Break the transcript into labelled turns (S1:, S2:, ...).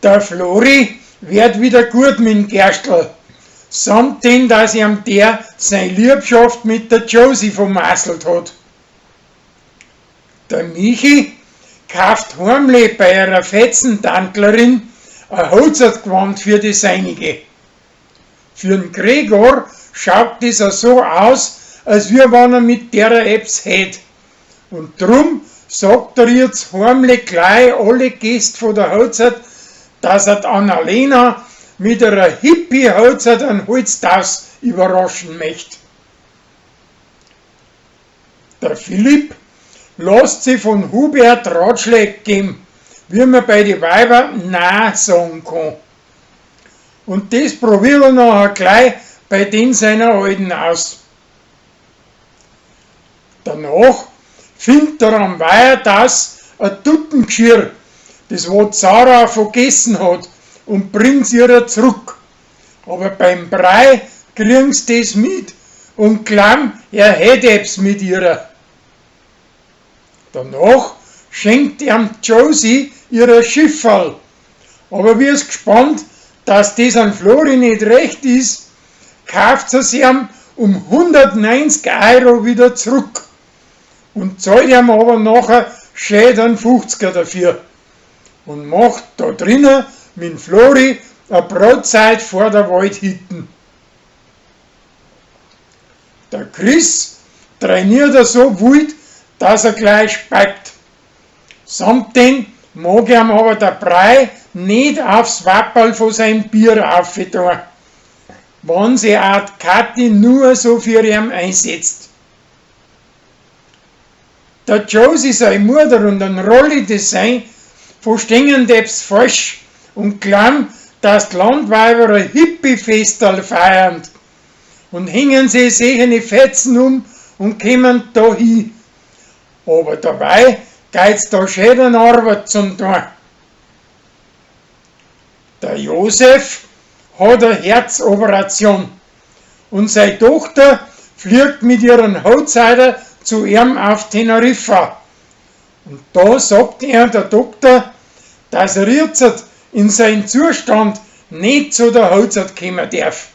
S1: Der Flori werd wieder gut mit'm Gerstl, samt dem, dass ihm der sei Liebschaft mit der Josie vermasselt hat. Der Michi kauft heimlich bei einer Fetzentantlerin a Hochzeitgewand für die seinige. Für'n Gregor schaut des a so aus, als wie wann er mit derer ebbs hätt. Und drum sagt er jetzt heimlich gleich alle Gäst von der Hochzeit, dass er d'Annalena mit einer Hippie-Hochzeit an Holztaus überraschen möcht. Der Philipp lässt sich von Hubert Ratschläge geben, wie man bei die Weiber Nein sagen kann. Und das probiert er nachher gleich bei den seiner Alten aus. Danach findet er am Weihertass ein Tuttengeschirr, das wo Zara vergessen hat, und bringt's ihr zurück. Aber beim Brei kriegen's das mit und glauben, er hätt ebbs mit ihrer. Danach schenkt ihm Josie ihrer Schifferl. Aber wie es gespannt, dass das an Flori nicht recht ist, kauft sie ihm um 190 Euro wieder zurück und zahlt ihm aber nachher schön einen 50er dafür und macht da drinnen mit Flori a Brotzeit vor der Waldhütten. Der Chris trainiert er so wild, dass er gleich speibt. Samt dem mag ihm aber der Brei nicht aufs Wapperl von seinem Bier aufetun, wann sie auch die Kathi nur so für ihn einsetzt. Der Josie sei Mutter und ein Rolli Design verstehen debs falsch und glauben, dass die Landweiber ein Hippie-Festal feiern und hängen sie sich Fetzen um und kommen da hin. Aber dabei geht's da schön an Arbeit zum tun. Der Josef hat eine Herzoperation und seine Tochter fliegt mit ihren Hochzeiter zu ihm auf Teneriffa. Und da sagt ihr der Doktor, dass er jetzt in seinem Zustand nicht zu der Hochzeit kommen darf.